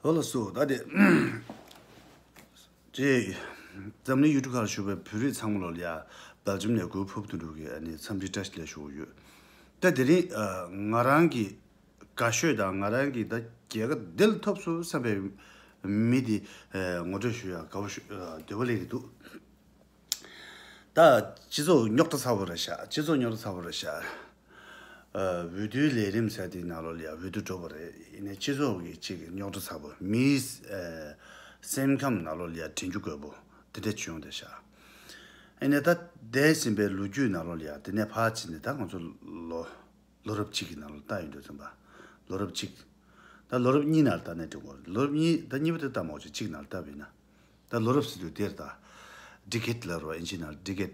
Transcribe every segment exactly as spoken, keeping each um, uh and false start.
ཨོ་ལགས་སོ། ད་དེ་ཅེས་འཛམ་གླིང་ཡུལ་གྲུ་ཁག་ལ་བཞུགས་པའི་བོད་རིགས་ཚང་མ་ལོ་ལ་ཡ་སྦེལ་ཇམ་ནས་གུས་ཕུར་བུ་དོན་གྲུབ་ཀྱི་ཨ་ནི་འཚམས་འདྲི་བཀྲ་ཤིས་བདེ་ལེགས་ཞུ་གི་ཡོད། ད་དེ་རིང་ཨ་ང་རང་གི་དགའ་ཤོས་དང་ང་རང་གི་ད་རྒྱལ་ཁ་འདི་ལ་ཐོབ་སོང་བསམ་པའི་མི་དེ་ཨ་ངོ་སྤྲོད་ཞུ་ཡ་དགའ་པོ་ཞུ་ཨ་འདོད་པ་སླེབས་ཀྱི་འདུག། ད་སྤྱི་ཚོགས་རྙོག་དྲ་ཚ་པོ་རེད་ཤག། སྤྱི་ཚོགས་རྙོག་དྲ་ཚ་པོ་རེད་ཤག། ཨ་འོས་བསྡུའི་ལས་རིམ་ཟེར་དེའི་ནང་ལོགས་ལ་ཡ་འོས་བསྡུ་འགྲོ་བ་རེད། ཡིན་ནའི་སྤྱི་ཚོགས་ཀྱི་གཅིག་གི་རྙོག་དྲ་ཚ་པོ། མིའི་ཨ་སེམས་ཁམས་ནང་ལོགས་ལ་ཡ་དྲན་རྒྱུ་དགོས་པོ་དེ་འདྲ་བྱུང་བསྡད་ཤག། ཡིན་ནའི་ད་འདས་ཟིན་པའི་ལོ་རྒྱུས་ནང་ལོགས་ལ་ཡ་དེ་ནས་ཕར་ཕྱིན་ནས་ད་ང་ཚོ་ལོ་ལོ་རབས་གཅིག་གི་ནང་ལ་ལྟ་ཡོང་དུས་ཙམ་པ། ལོ་རབས་གཅིག། ད་ལོ་རབས་གཉིས་ནང་ལ་ལྟ་ནས་འགྲིག་གོ། ལོ་རབས་གཉིས་ད་གཉིས་པ་དེ་ལྟ་མ་འོ་ཅིག་གཅིག་ནང་ལ་ལྟ་བས་ན། ད་ལོ་རབས་ཟེར་དུས་དེར་ད་ཌི་ཀེཌ་ལབ་རེད་བ། ཨིན་ཇི་ནང་ལ་ཌི་ཀེཌ།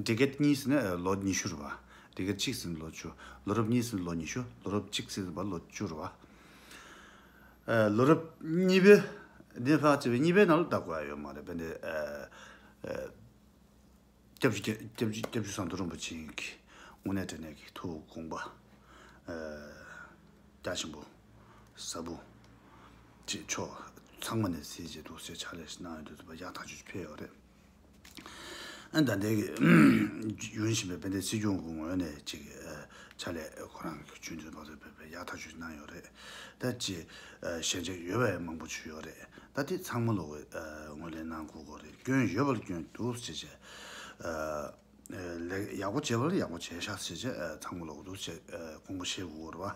ཌི་ཀེཌ་གཉིས་ཟེར་ན་ལོ་ཉི་ཤུ་རེད་བ། ཌི་ཀེཌ་གཅིག་ཟེར་ན་ལོ་བཅུ། ལོ་རབས་གཉིས་ཟེར་ན་ལོ་ཉི་ཤུ། ལོ་རབས་གཅིག་ཟེར་ན་ལོ་བཅུ་རེད་བ། ཨ་ལོ་རབས་གཉིས་པའི་འདི་ཕར་བརྩིས་པའི་གཉིས་པའི་ནང་ལ་ལྟ་དགོས་ཡ་ཡོད་མ་རེད། དཔེར་ན་ཨ་ཨ། སྐྱབས་རྗེ་སྐྱབས་རྗེ་སྐྱབས་རྗེ་ཟམ་གདོང་རིན་པོ་ཆེ་གི་དངོས་གནས་དྲང་གནས་ཀྱི་ཐུགས་དགོངས་པ་ཨ་རྒྱ་ཆེན་པོ་ཟབ་པོ་ཅིག་ཕྱོགས་ཚང་མ་ནས་གཟིགས་བྱས་འདུག་སེ་ཕྱག་ལས་གནང་ཡོད་དུས་ཙམ་པ་ཡག་ཐག་ཆོད་ཅིག་ཕེབས་ཡོད་རེད། ཨ་ད་ལྟའི་གི་ཡོང་བཞིན་པའི་དཔལ་ལྡན་སྲིད་སྐྱོང་གི་ངོས་ནས་ཅིག་ཨ་ཕྱག་ལས་ཁོ་རང་གི་ཆུང་དུས་བར་དུ་བས་ཡག་ཐག་ཆོད་གནང་ཡོད་རེད། ད་ཅི་ཨ་ཞལ་ཆད་ཡོད་པའི་མང་པོ་ཅིག་ཡོད་རེད། ད་དེ་ཚང་མ་ལོག་གི་ཨ་ངོས་ལེན་གནང་དགོས་དགོས་རེད། སྐྱོན་ཡོད་པ་ལ་སྐྱོན་འདུག་ཟེར་བྱས་ཨ་ཨ་ལས་ཡག་པོ་བྱས་པ་ལ་ཡག་པོ་བྱས་ཤག་ཟེར་བྱས་ཨ་ཚང་མ་ལོག་གི་འདུག་ཟེར་བྱས་ཨ་དགོངས་པ་བཞེས་དགོས་རེད་བ།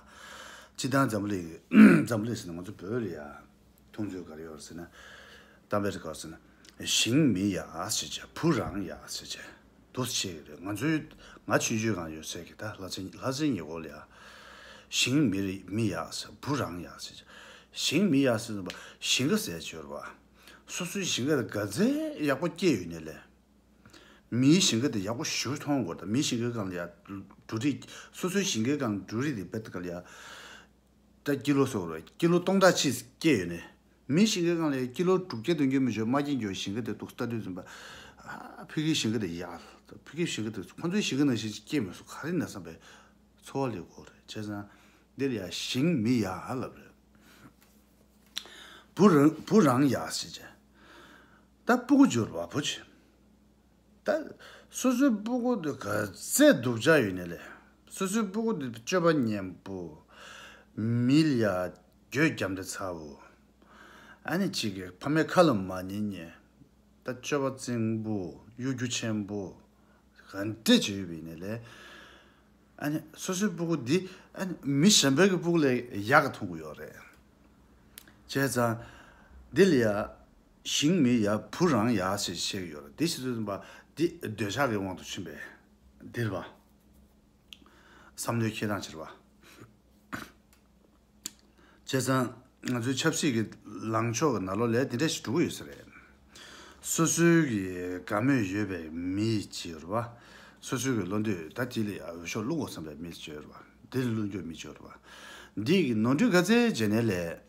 སྤྱིར་བཏང་འཛམ་བུ་གླིང་འཛམ་བུ་གླིང་ཟེར་ན་ང་ཚོ་བོད་ལ་ཡ། མཐོང་ཚུལ་ག་རེ་ཡོད་ཟེར་ན། གཏམ་དཔེ་རེ་ག་རེ་ཟེར་ན། ཞིང་མི་ཡག་ཟེར་བྱས། བུ་རང་ཡག་ཟེར་བྱས། འདུག་སེ་བྱེད་ཀྱི་རེད། ང་ཚོའི་ང་ཆུང་ཆུང་སྒང་ཡོད་སའི་གི་ད་ལྷ་སའི་ལྷ་སའི་ཉེ་འཁོར་ལ་ཡ། ཞིང་མི་རེ་མི་ཡག་ཟེར། བུ་རང་ཡག་ཟེར་བྱས། ཞིང་མི་ཡག་ཟེར་ན་ཞིང་ཁ་ཟེར་བྱས་ཡོད་རེད་བ། སོ་སོའི་ཞིང་ཁ་དེ་ག་ཚད་ཡག་པོ་སྐྱེས་ཡོད་ནའི་ལས། མིའི་ཞིང་ཁ་དེ་ཡག་པོ་ཞེ་པོ་མཐོང་དགོས་རེད། མིའི་ཞིང་ཁའི་སྒང་ལ་ཡ་འབྲུ་རིགས། སོ་སོའི་ཞིང་ཁའི་སྒང་འབྲུ་རིགས་དེ་དཔེ་ད་ག་ལ་ཡ། ད་ཀི་ལོ་སོགས་རེད། ཀི་ལོ་སྟོང་ཕྲག་གཅིག་སྐྱེས་ཡོད་ནས། མི་ཞིང་ཁའི་སྒང་ལ་ཀི་ལོ་དྲུག་བརྒྱ་བདུན་བརྒྱ་མི་ཆོད་མ་སྐྱེས་འགྱོ་ཞིང་ཁ་དེ་འདུག་ལྟ་དུས་ཙམ་པ། ཨ་ཕ་གིའི་ཞིང་ཁ་དེ་ཡག། ཕ་གིའི་ཞིང་ཁ་དེ་ཁོ་ཚོའི་ཞིང་ཁ་ནང་བཞིན་སྐྱེས་མི་སོང་ག་རེ་ན་བསམ་པའི་ཚོར་བ་སླེབས་ཀྱི་ཡོད་རེད། བྱས་ཙང་འདི་ལ་ཡ་ཞིང་མི་ཡག་ལབ་རེད། བུ་རང་བུ་རང་ཡག་ཟེར་བྱས། ད་སྤུ་གུ་འབྱོར་བ་བུ་ཆེ། ད་སོ་སོའི་སྤུ་གུ་དེ་ག་ཚད་སྡུག་ཅག་ཡོད་ནའི་ལས། སོ་སོའི་སྤུ་གུ་དེ་སྤྱོད་པ་ངན་པོ། མི་ལ་ཡ་གྱོད་རྒྱབ་འདྲ་ཚ་བོ། ཨ་ནི་གཅིག་གི་ཕ་མའི་ཁ་ལ་མ་ཉན་ཉན། ད་སྤྱོད་པ་རྩིང་པོ། གཡོ་སྒྱུ་ཆེན་པོ། ག་འདྲ་བྱས་ཡོད་པ་ཡིན་ནའི་ལས། ཨ་ནི་སོ་སོའི་སྤུ་གུ་འདི་ཨ་ནི་མི་གཞན་པའི་གི་སྤུ་གུ་ལས་ཡག་ག་མཐོང་གི་ཡོད་རེད། བྱས་ཙང་འདི་ལ་ཡ། ཞིང་མི་ཡག་བུ་རང་ཡག་ཞེས་བཤད་ཀྱི་ཡོད་རེད། དེ་བྱེད་དུས་ཙམ་པ་འདི་འདོད་ཆགས་ཀྱི་དབང་དུ་ཕྱིན་པས་འདིར་བ། བསམ་བློའི་འཁྱེར་སྟངས་ཕྱིར་བ། བྱས་ཙང་ང་ཚོའི་ཆབ་སྲིད་ཀྱི་ལངས་ཕྱོགས་ཀྱི་ནང་ལོགས་ལ་དེ་འདྲ་ཞིག་འགྲོ་གི་ཡོད་ས་རེད། སོ་སོའི་གི་དགའ་མོས་ཡོད་པའི་མི་ཅིག་ཡོད་རེད་བ། སོ་སོའི་གི་བློ་འདོད་ད་དེ་ལ་འོས་ཤོག་བླུག་དགོས་བསམ་པའི་མི་ཅིག་ཡོད་རེད་བ། དེ་ལ་བླུག་རྒྱུ་མི་ཅིག་ཡོད་རེད་བ། འདི་གི་ནོར་འཁྲུལ་ག་ཚད་བྱས་ནའི་ལས།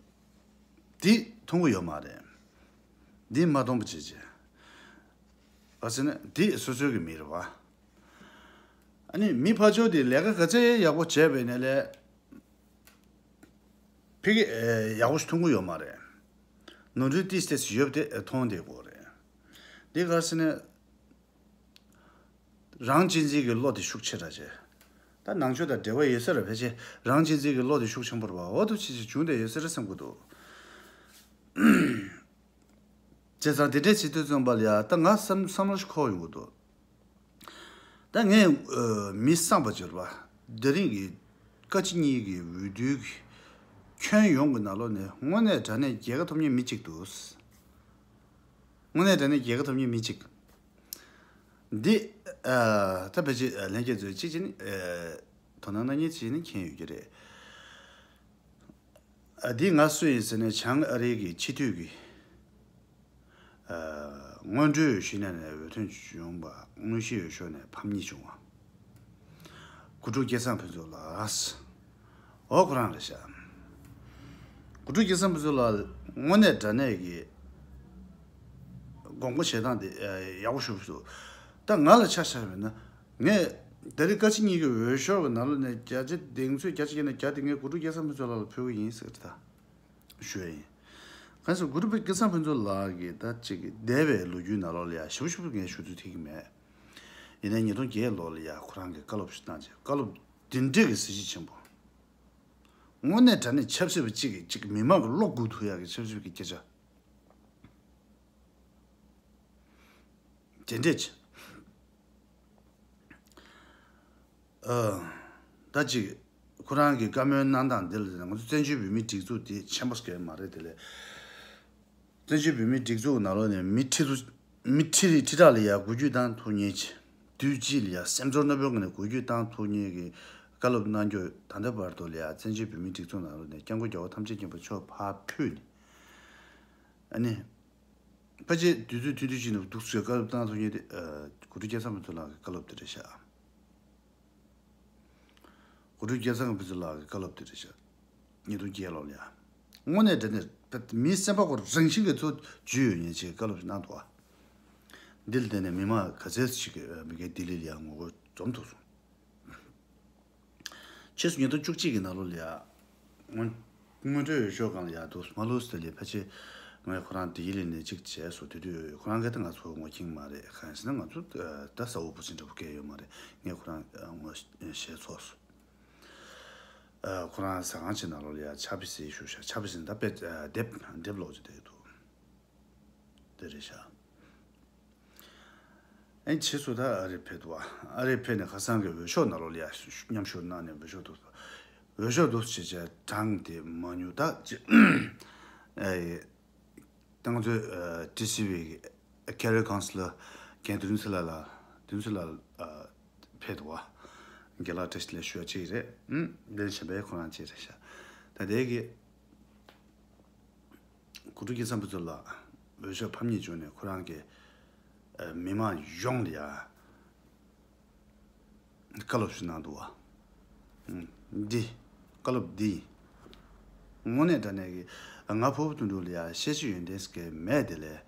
འདི་མཐོང་གི་ཡོད་མ་རེད། འདི་མ་མཐོང་པ་བྱེད་ཅེས། ག་ཟེར་ན་འདི་སོ་སོའི་གི་མི་རེད་བ། ཨ་ནི་མི་ཕར་ཕྱོགས་དེ་ལས་ཀ་ག་ཚད་ཡག་པོ་བྱས་པའི་ནས་ལས། ཕ་གི་ཨེ་ཡག་པོ་ཞིག་མཐོང་གི་ཡོད་མ་རེད། ནོར་འཁྲུལ་ཏིས་ཏིས་ཡོད་དེ་མཐོང་བསྡད་ཀྱི་ཡོད་རེད། འདི་ག་ཟེར་ན། རང་གཅེས་འཛིན་གྱི་བློ་དེ་ཤུགས་ཆེ་དྲགས་བྱས། ད་ནང་ཆོས་དང་འབྲེལ་བ་ཡོད་ས་རེད། ཕལ་ཆེར་རང་གཅེས་འཛིན་གྱི་བློ་དེ་ཤུགས་ཆེན་པོ་རེད་བ། འོ་དུ་ཆེ་ཆེ་བྱུང་བསྡད་ཡོད་ས་རེད་བསམ་གྱི་འདུག། བྱས་ཙང་དེ་འདྲས་བྱེད་དུས་ཙམ་པ་ལ་ཡ་ད་ང་བསམ་བསམ་བློ་ཞིག་འཁོར་ཡོང་གི་འདུག། ད་ངས་ཨ་མི་བསམ་པ་བྱས་རེད་བ། དེ་རིང་གི་བཀའ་སྤྱི་གཉིས་ཀྱི་འོས་བསྡུའི་ཁྱོན་ཡོངས་ཀྱི་ནང་ལོགས་ནས་དངོས་གནས་དྲང་གནས་རྒྱལ་ཁ་ཐོབ་མཁན་མི་གཅིག་འདུག། དངོས་གནས་དྲང་གནས་རྒྱལ་ཁ་ཐོབ་མཁན་མི་གཅིག། འདི་ཨ་ད་ཕལ་ཆེར་ཨ་ལྷན་རྒྱས་ཚོས་གཅིག་བྱས་ནས་ཨ་དོ་སྣང་གནང་མཁན་གཅིག་བྱས་ནས་མཁྱེན་ཡོད་ཀྱི་རེད། ཨ་འདི་ང་སུ་ཡིན་ཟེར་ནས་བྱང་ཨ་རིའི་གི་སྤྱི་འཐུས་ཀྱི་ཨ་སྔོན་འགྲོའི་གཞི་ནས་ནས་འོས་ཐོན་བྱུང་བ། དངོས་གཞིའི་འོས་ཤོག་ནས་ཕམ་ཉེས་བྱུང་བ། གུ་དྲུག་སྐལ་བཟང་ཕུན་ཚོགས་ལགས། འོ་ཁོ་རང་རེད་ཤག། གུ་དྲུག་སྐལ་བཟང་ཕུན་ཚོགས་ལགས་དངོས་གནས་དྲང་གནས་ཀྱི་དགོངས་པ་བཞེས་སྟངས་དེ་ཡག་པོ་ཞུ་སོང་། ད་ང་ལ་ཆ་བཞག་པ་ཡིན་ན་ངས་ད་རེས་བཀའ་སྤྱི་གཉིས་ཀྱི་འོས་ཤོག་གི་ནང་ལོགས་ནས་བརྒྱ་ཆ་གདེང་ཚོད་བརྒྱ་ཆ་བརྒྱ་ནས་བརྒྱ་དེ་ངས་གུ་དྲུག་སྐལ་བཟང་ཕུན་ཚོགས་ལགས་ལ་ཕུལ་གི་ཡིན་ཟེར་གི་རེད། ད་ཞུ་ཡ་ཡིན། ང་ཚོ་གུ་རུ་སྐལ་བཟང་ཕུན་ཚོགས་ལགས་ཀྱི་ད་ཅིག་འདས་པའི་ལོ་རྒྱུས་ནང་ལོགས་ལ་ཡ་ཞིབ་ཞིབ་ངས་ཞུ་ཚུལ་ཐིག་གི་མེད། ཡིན་ནའི་ཉིས་སྟོང་བརྒྱད་ལོ་ལ་ཡ་ཁོ་རང་གི་བཀའ་སློབ་ཞིག་བཏང་རྗེས་བཀའ་སློབ་འདི་འདྲས་ཀྱི་གཟི་བརྗིད་ཆེན་པོ། དངོས་གནས་དྲང་གནས་ཆབ་སྲིད་པ་གཅིག་གིས་གཅིག་མི་མང་གི་བློ་འགུག་ཐུབ་ཡག་གི་ཆབ་སྲིད་ཀྱི་སྐད་ཆ། དེ་འདྲས་ཀྱི། ཨ། ད་ཅིག་ཁོ་རང་གི་བཀའ་མོལ་གནང་སྟངས་འདི་ལ་ང་ཚོ་བཙན་བྱོལ་བོད་མིའི་སྒྲིག་འཛུགས་དེ་ཆེན་པོ་ཟེར་མ་རེད་དེ་ལས། བཙན་བྱོལ་བོད་མིའི་སྒྲིག་འཛུགས་ནང་ལོགས་ནས་མི་ཁྲི་ཚོ་མི་ཁྲི་རེ་ཁྲི་ཕྲག་ལ་ཡ་འགུལ་སྐྱོད་བཏང་ཐུབ་མཁན་གྱི། དུས་གཅིག་ལ་ཡ་སེམས་ཚོར་རྣོན་པོའི་ངང་ནས་འགུལ་སྐྱོད་བཏང་ཐུབ་མཁན་གྱི་བཀའ་སློབ་གནང་རྒྱུ་ད་ལྟ་བར་དུ་ལ་ཡ་བཙན་བྱོལ་བོད་མིའི་སྒྲིག་འཛུགས་ནང་ལོགས་ནས་སྐྱབས་མགོན་རྒྱལ་བ་ཐམས་ཅད་མཁྱེན་པ་མཆོག་ཕར་ཕུད་ནས། ཨ་ནི། ཕལ་ཆེར་དུས་ཚོད་ཐུང་ཐུང་ཞིག་ནང་འདུག་སེ་བཀའ་སློབ་བཏང་ཐུབ་མཁན་དེ་ཨ། གུ་རུ་སྐལ་བཟང་ཕུན་ཚོགས་ལགས་ཀྱི་བཀའ་སློབ་དེ་རེད་ཤག་གུ་རུ་སྐལ་བཟང་ཕུན་ཚོགས་ལགས་ཀྱི་བཀའ་སློབ་དེ་རེད་ཤག་ཉིས་སྟོང་བརྒྱད་ལོ་ལ་ཡ། དངོས་གནས་དྲང་གནས་མིའི་སེམས་པ་ཁོ་རང་བཞིན་གྱིས་ཚུར་འཇུས་ཡོད་མཁན་ཅིག་བཀའ་སློབ་ཞིག་གནང་འདུག་བ། འདི་ལ་བརྟེན་ནས་མི་མང་ག་ཚད་ཅིག་གིས་མི་སྒེར་ལྡི་ལི་ལ་ཡ་ངོ་རྒོལ་འཛོམས་ཐུབ་སོང་། ཕྱིས་སུ་ཉིས་སྟོང་བཅུ་གཅིག་གི་ནང་ལོགས་ལ་ཡ། སྔོན་སྔོན་འགྲོའི་འོས་ཤོག་སྒང་ལ་ཡ་འདུག་མ་ལུས་དེ་ལས་ཕལ་ཆེར་ངས་ཁོ་རང་ལྡི་ལི་ནས་གཅིག་བྱས་སོ། དེ་དུས་ཁོ་རང་གིས་ད་ང་ཚོ་ངོ་མཁྱེན་མ་རེད། གང་ཡིན་ཟེར་ན་ང་ཚོ་ད་ས་འོག་བུ་ཆེན་འདྲ་པོ་སྐད་ཡོད་མ་རེད། ངས་ཁོ་རང་ངོ་ཤེས་ཚོར་སོང་། ཁོ་རང་ཟ་ཁང་ཅིག་ནང་ལོགས་ལ་ཡ་ཕྱག་དཔེ་གཟིགས་བཞུགས་ཤག་ཕྱག་དཔེ་གཟིགས་ད་དཔེ་དེབ་དེབ་ཀློག་ཅིག་བསྡད་འདུག་དེ་རེད་ཤག་ཨེ་ཕྱིས་སུ་ད་ཨ་རི་ཕེབས་འདུག་བ། ཨ་རི་ཕེབས་ནས་ཁ་སང་གི་འོས་ཤོག་ནང་ལོགས་ལ་ཡ་མཉམ་ཞུགས་གནང་ནས་འོས་ཤོག་འདུག་འོས་ཤོག་འདུག་ཅེས་བྱས་གྲངས་དེ་མ་ཉུང་ད་ཅི། ཨེ། ད་ང་ཚོའི་ཨ། ཊི་སི་ཝི་གི་ཁེ་རི་ཁོན་སི་ལར་རྒན་དོན་ཚེ་ལགས་ལ་དོན་ཚེ་ལགས་ཨ། ཕེབས་འདུག་བ། རྒན་ལགས་བཀྲ་ཤིས་བདེ་ལེགས་ཞུ་བ་གཅིག་རེད། ཨུམ། དེ་ནས་གཞན་པའི་ཁོ་རང་གཅིག་རེད་ཤག་ད་དེ་གི་གུ་རུ་སྐལ་བཟང་ཕུན་ཚོགས་ལགས་འོས་ཤོག་ཕམ་ཉེས་བྱུང་ནས་ཁོ་རང་གི་ཨ། མི་མང་ཡོངས་ལ་ཡ་བཀའ་སློབ་ཞིག་གནང་འདུག་བ། ཨུམ། འདི་བཀའ་སློབ་འདི་ཡིན། དངོས་གནས་དྲང་གནས་ཀྱི་ང་ཕུར་བུ་དོན་གྲུབ་ལ་ཡ་བཤད་རྒྱུ་ཡོན་ཏན་ཟེར་མཁན་མེད་དེ་ལས།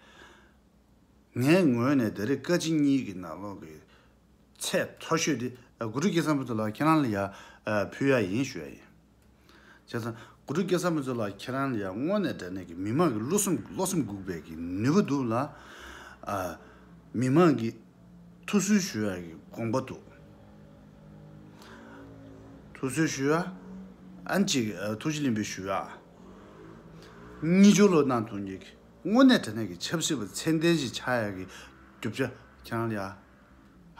ངའི་ངོས་ནས་ད་རེས་བཀའ་སྤྱི་གཉིས་ཀྱི་ནང་ལོགས་ཀྱི་ཚད་མཐོ་ཤོས་དེ་གུ་རུ་སྐལ་བཟང་ཕུན་ཚོགས་ལགས་ཁྱེད་རང་ལ་ཡ་ཕུལ་ཡ་ཡིན་ཞུ་ཡ་ཡིན། བྱས་ཙང་གུ་རུ་སྐལ་བཟང་ཕུན་ཚོགས་ལགས་ཁྱེད་རང་ལ་ཡ་དངོས་གནས་དྲང་གནས་ཀྱི་མི་མང་གི་བློ་སེམས་བློ་སེམས་འགུག་པའི་གི་ནུས་པ་འདུག་ལ། ཨ། མི་མང་གི་ཐུགས་གསོ་ཞུ་ཡ་གི་དགོངས་པ་འདུག་ཐུགས་གསོ་ཞུ་ཡ། ཨ་ནི་ཅིག་ཨ། ཐུགས་རྗེ་ལེགས་འབུལ་ཞུ་ཡ། གཉིས་སྦྱོར་ལོ་གནང་ཐུབ་མཁན་གྱི་དངོས་གནས་དྲང་གནས་ཀྱི་ཆབ་སྲིད་པ་ཚད་ལྡན་ཞིག་ཆགས་ཡག་གི་རྒྱུ་ཆ་ཁྱེད་རང་ལ་ཡ་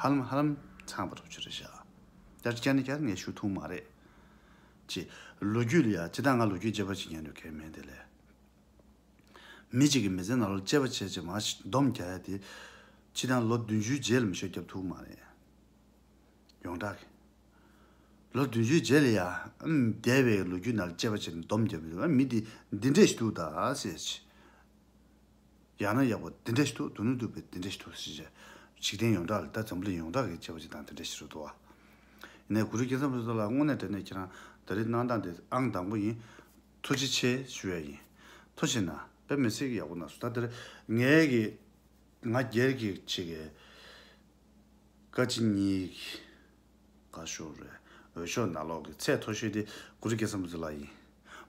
ཧ་ལམ་ཧ་ལམ་ཚང་བ་རུ་ཆུ་རེད་ཤག་དེར་བཅར་ནས་བཅར་ངས་ཞུ་ཐུབ་མ་རེད། ཅེས་ལོ་རྒྱུས་ལ་ཡ་ཅི་ལྟར་ང་ལོ་རྒྱུས་དཔྱད་པ་བྱེད་མཁན་འདྲ་གང་མིན་དེ་ལས། མི་གཅིག་གི་མི་ཚེ་ནང་ལ་དཔྱད་པ་བྱས་བྱས་མར་སྡོམ་རྒྱག་ཡ་དེ་ཕྱི་ནང་ལོ་བདུན་ཅུའི་རྗེས་ལ་མི་ཤོ་རྒྱབ་ཐུབ་མ་རེད། ཡོངས་གྲགས་ཀྱི། ལོ་བདུན་ཅུའི་རྗེས་ལ་ཡ། ཨམ། འདས་པའི་ལོ་རྒྱུས་ནང་ལ་དཔྱད་པ་བྱས་ནས་སྡོམ་རྒྱབ་ཡོད། མི་འདི་འདི་འདྲས་ཞིག་འདུག་ད་ཟེར་ཅི། ཡང་ན་ཡག་པོ་འདི་འདྲས་ཞིག་འདུག་སྡུག་ནི་སྡུག་པའི་འདི་འདྲས་ཞིག་འདུག་ཟེར་ཅི། འཇིག་རྟེན་ཡོངས་གྲགས་ལ་ད་འཛམ་བུ་གླིང་ཡོངས་གྲགས་ཀྱི་དཔྱད་པ་བྱེད་སྟངས་འདི་འདྲས་ཞིག་རེད་འདུག་བ། ཡིན་ནའི་གུ་རུ་སྐལ་བཟང་ཕུན་ཚོགས་ལགས་དངོས་གནས་དྲང་གནས་ཁྱེད་རང་ད་རེས་གནང་སྟངས་དེ་ཨང་དང་པོ་ཡིན། ཐུགས་རྗེ་ཆེ་ཞུ་ཡ་ཡིན། ཐུགས་རྗེ་གནང་། དཔེ་མི་སྲིད་ཀྱི་ཡག་པོ་གནང་སོང་། ད་དེར་ངའི་གི་ང་སྒེར་གྱི་ཆེད་ཀྱི་བཀའ་སྤྱི་གཉིས་ཀྱི་བཀའ་ཤོག་རེད། འོས་ཤོག་ནང་ལོགས་ཀྱི་ཚད་མཐོ་ཤོས་དེ་གུ་རུ་སྐལ་བཟང་ཕུན་ཚོགས་ལགས་ཡིན།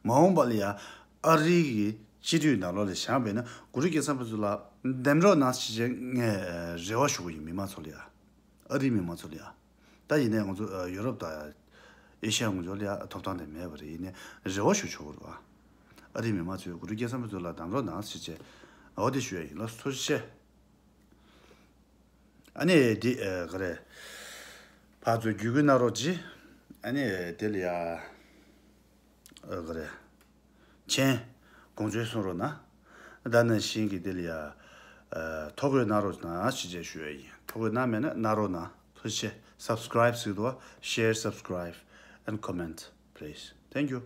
མ་འོངས་པ་ལ་ཡང་ཨ་རི་གི་སྤྱི་འཐུས་ནང་ལོགས་ལ་བཞེངས་པ་ཡིན་ན་གུ་རུ་སྐལ་བཟང་ཕུན་ཚོགས་ལགས་འདེམས་རོགས་གནང་ཞེས་བྱས་ངས་རེ་བ་ཞུ་གི་ཡིན། མི་མང་ཚོ་ལ་ཡ། ཨ་རིའི་མི་མང་ཚོ་ལ་ཡ། ད་ཡིན་ནའི་ང་ཚོ་ཡུ་རོབ་དང་ཨེ་ཤ་ཡ་ངོས་ཕྱོགས་ལ་ཡ་ཐོབ་ཐང་དེ་མེད་པ་རེད། ཡིན་ནའི་རེ་བ་ཞུ་ཆོག་གི་རེད་བ། ཨ་རིའི་མི་མང་ཚོས་གུ་རུ་སྐལ་བཟང་ཕུན་ཚོགས་ལགས་འདེམས་རོགས་གནང་ཞེས་བྱས་འོ་དེ་ཞུ་ཡ་ཡིན། ལགས་སོ། ཐུགས་རྗེ་ཆེ། ཨ་ནི་འདི་ཨ་ག་རེ། ཕར་ཚུར་བརྒྱུད་སྐུལ་གནང་རོགས་གྱིས། ཨ་ནི་དེ་ལ་ཡ་ཨ་ག་རེ། མཆན། དགོངས་ཚུལ་གསུང་རོགས་གནང་། ད་ནང་བཞིན་གྱི་དེ་ལ་ཡ་ཨ་ཐོ་འགོད་གནང་རོགས་གནང་ཞེས་བྱས་ཞུ་ཡ་ཡིན། ཐོ་འགོད་གནང་མེད་ན་གནང་རོགས་གནང་། ཐུགས་རྗེ་ཆེ། Subscribe ཟེར་གྱི་འདུག་བ། Share, subscribe and comment please. Thank you.